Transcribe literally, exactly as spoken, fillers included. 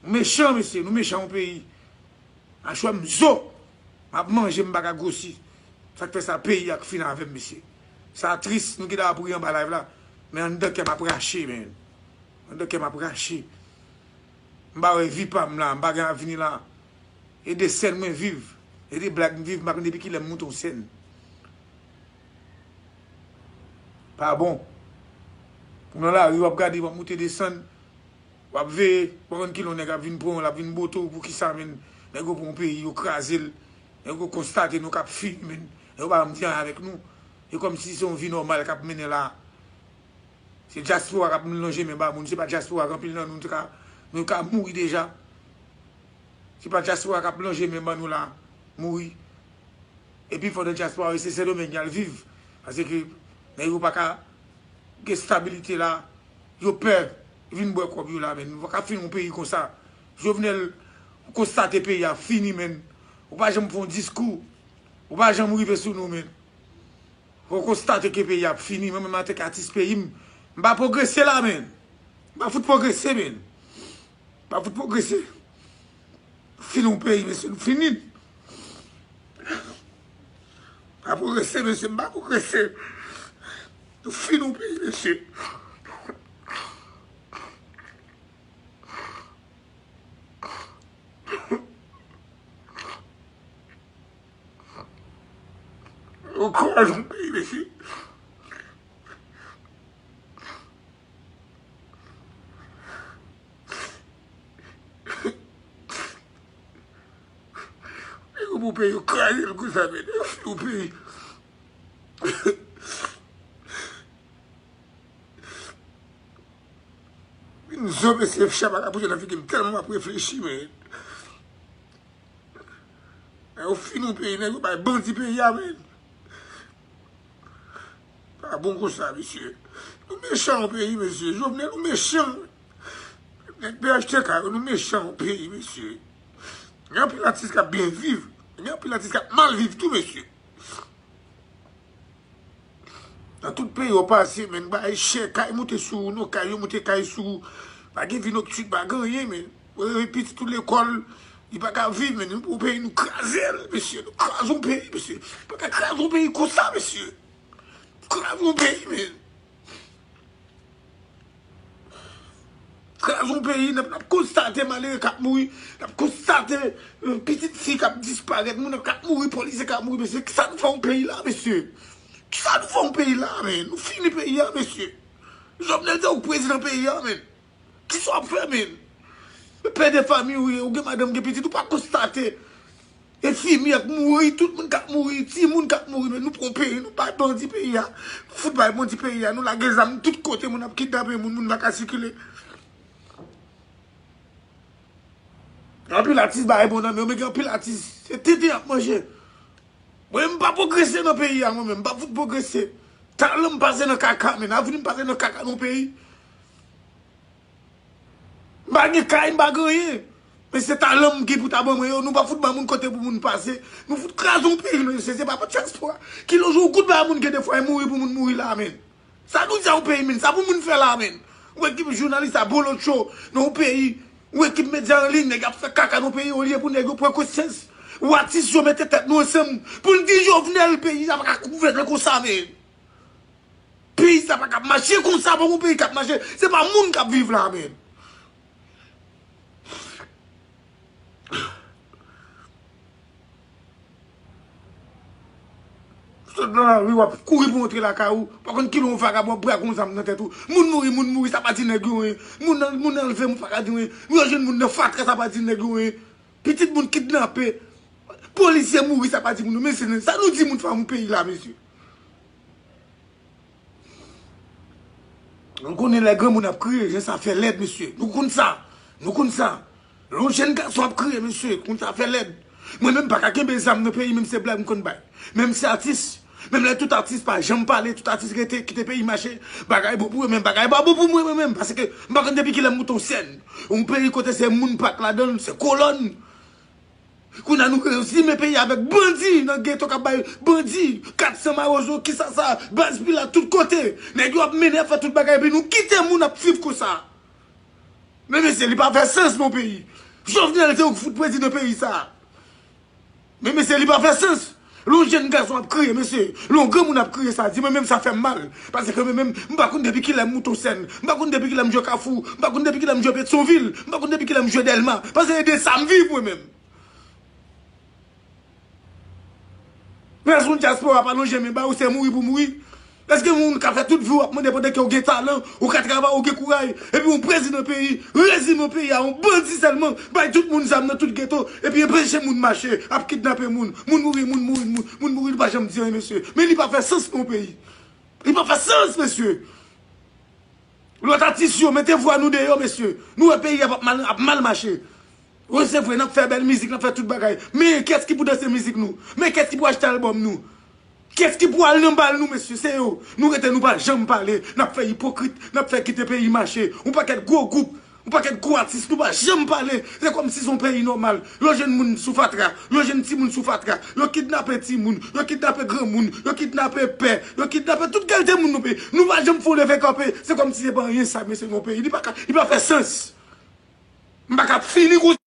Nou mechan, mesye, nou mechan yon peyi. Machwè m zo. M ap manje, m pa ka gwosi. Sa k fè sa, peyi a k fin avè m, mesye. Sa tris, nou gentan ap ri anba live la. Men anndan kè m ap rache, men. Anndan kè m ap rache. M pa wè vi pa m la, m pa gen avni la. E de sèn mwen viv, e de blag m viv, m pa konn depi kilè m moute yon sèn. Pa bon. Ou nan lari, w ap gade, w ap moute desann, w ap veye, w pa konn kilè yon nèg ap vin pran w, l ap vin bote w, poukisa, menn? Nèg yo pran yon peyi, yo kraze l. Nèg yo konstate nou k ap fini, menn. Nèg yo pa janm di anyen avèk nou. E kòmsi se yon vi nòmal k ap mennen la. Se dyaspora k ap lonje men ba moun. Se pa dyaspora k anpil nan nou, nou te ka, nou ka mouri deja. Se pa dyaspora k ap lonje men ban nou la, mouri. Epi fò nan dyaspora yo, se Sendomeng y al viv. Paske nèg yo pa ka gen estabilite la. Yo pè vin bwè kòb yo la, men nou pa ka fini yon peyi konsa. Jovenel, ou konstate peyi a fini, men. Ou pa janm fè yon diskou. Ou pa janm rive sou nou, men. Fò w konstate ke peyi a ap fini. Mwen menm, antanke atis peyi m, m pa pwogrese la, menn. M pa fout pwogrese, menn. M pa fout pwogrese. Fini yon peyi, mesye, nou fini. M pa pwogrese, mesye, m pa pwogrese. Nou fini yon peyi, mesye. Yo kraze yon peyi, mesye. Yo pou peyi, yo kraze l konsa, men yo fini yon peyi. Vin zo, mesye, chè pa ka pouse nan figi m tèlman m ap reflechi, men. Nèg yo fini yon peyi, nèg yo bay bandi peyi a, men. Pa bon konsa, mesye. Nou mechan yon peyi, mesye. Jovenel, nou mechan. Nèg P H T K yo, nou mechan yon peyi, mesye. Gen anpil atis k ap byen viv. Gen anpil atis k ap mal viv tou, mesye. Nan tout peyi w pase, menn, bagay chè, kay moute sou ou, non, kay yo moute kay sou ou. Pa gen vi noktìn, pa gen anyen, menn. Ou rele pitit ou lekòl, li pa ka viv, menn. Nou pran yon peyi, nou kraze l, mesye. Nou kraze yon peyi, mesye. Pa ka kraze yon peyi konsa, mesye. Kraze yon peyi, menn. Kraze yon peyi, n ap, n ap konstate malere k ap mouri, n ap konstate, euh, pitit fi k ap disparèt, moun k ap mouri, polisye k ap mouri, mesye, kisa nou fè yon peyi la, mesye? Kisa nou fè yon peyi la, men? Nou fini peyi a, mesye. Jovenel se ou k prezidan peyi a, men. Kisa w ap fè, men? Pè de fanmi ou ye, ou gen madanm, gen pitit, ou pa konstate. Enfimyè k mouri, tout moun k ap mouri, timoun k ap mouri, men nou pran peyi, nou bay bandi peyi a. Fout bay bandi peyi a, nou lage zam tout kote, moun ap kidnape moun, moun pa ka sikile. Anpil atis bay bon nan men yo, men gen anpil atis, se tenten y ap manje. Mwen, m pa pwogrese nan peyi a, mwen menm, m pa fout pwogrese. Talan m pase nan kaka, men avni m pase nan kaka nan peyi. M pa gen kay, m pa gen anyen. Men se talan m gen pou ta ban mwen yo. Nou pa fout ban moun kote pou moun pase. Nou fout kraze yon peyi, mesye. Se pa pou dyaspora. Kilè jou ou kout bay moun gen defwa e mouri pou moun mouri la, men. Sa nou di a yon peyi, men. Sa pou moun fè la, men. Ou ekip jounalis a bolotcho nan yon peyi. Ou ekip medya an liy, nèg ap fè kaka nan yon peyi, olye pou nèg yo pran konsyans. Ou atis yo mete tèt nou ansanm. Pou n di Jovenel, peyi a pa ka gouvène konsa, men. Peyi sa pa ka ap mache konsa, pa gon peyi k ap mache. Se pa moun k ap viv la, men. Sot nan lari, w ap kouri pou antre lakay ou. Pa konn kilè yon vagabon ap brake yon zam nan tèt ou. Moun mouri, moun mouri, sa pa di nèg yo anyen. Moun nan, moun nan leve, moun pa ka di anyen. Yo jwenn moun nan fatra, sa pa di nèg yo anyen. Pitit moun kidnape. Polisye mouri, sa pa di moun yo. Men se sa nou di moun fanm peyi la, mesye. Nou konnen lè granmoun ap kriye, jan sa fè lèd, mesye. Nou konn sa. Nou konn sa. Lè yon jèn gason ap kriye, mesye, konn sa fè lèd. Mwen menm pa ka kenbe zam nan peyi, menm se blag m konn bay. Menm se atis. Menm lè tout atis pa janm pale, tout atis rete, kite peyi mache. Bagay bon pou yo, men bagay pa bon pou mwen, mwen menm. Paske m pa konn depi kilè m moute yon sèn. Yon peyi kote se moun pa k ladan l, se kolòn. Kounye a nou rezimen peyi a avèk bandi nan geto k ap bay bandi, kat san mawozo, kisa sa, baz pilat tout kote. Nèg yo ap mennen, ap fè tout bagay, epi nou kite moun ap viv konsa. Men mesye, li pa fè sans nan peyi. Jovenel se ou ki fout prezidan peyi sa. Men mesye, li pa fè sans. Lè yon jèn gason ap kriye, mesye, lè yon granmoun ap kriye sa, di mwen menm sa fè m mal. Paske mwen menm, m pa konn depi kilè m moute yon sèn. M pa konn depi kilè m jwe Kafou. M pa konn depi kilè m jwe Petyonvil. M pa konn depi kilè m jwe Dèlma. Paske e de sa m viv mwen menm. Men èske yon dyaspora pa lonje men ba ou, se mouri pou mouri? Èske moun ka fè tout vi w ap mande pandan ke w gen talan, ou ka travay, ou gen kouraj, epi yon prezidan peyi, rezime peyi a, yon bandi sèlman, bay tout moun zam nan tout geto, epi anpeche moun mache, ap kidnape moun, moun mouri, moun mouri, moun, moun mouri, li pa janm di anyen, mesye. Men li pa fè sans nan yon peyi. Li pa fè sans, mesye. Lòt atis yo, mete vwa nou deyò, mesye. Nou wè peyi a ap mal, ap mal mache. Wi, se vre, n ap fè bèl mizik, n ap fè tout bagay. Men kiyès ki pou danse mizik nou? Men kiyès ki pou achte albòm nou? Kiyès ki pou al nan bal nou, mesye? Se yo. Nou rete, nou pa janm pale. N ap fè ipokrit, n ap fè kite peyi mache. Yon pakèt gwo gwoup, yon pakèt gwo atis, nou pa janm pale. Se kòmsi se yon peyi nòmal. Yo jwenn moun sou fatra, yo jwenn timoun sou fatra, yo kidnape timoun, yo kidnape granmoun, yo kidnape pè, yo kidnape tout kalite moun nan peyi. Nou pa janm fè yon leve kanpe. Se kòmsi se pa anyen sa, mesye, nan yon peyi. Li pa ka, li pa fè sans. M pa ka fini konsa.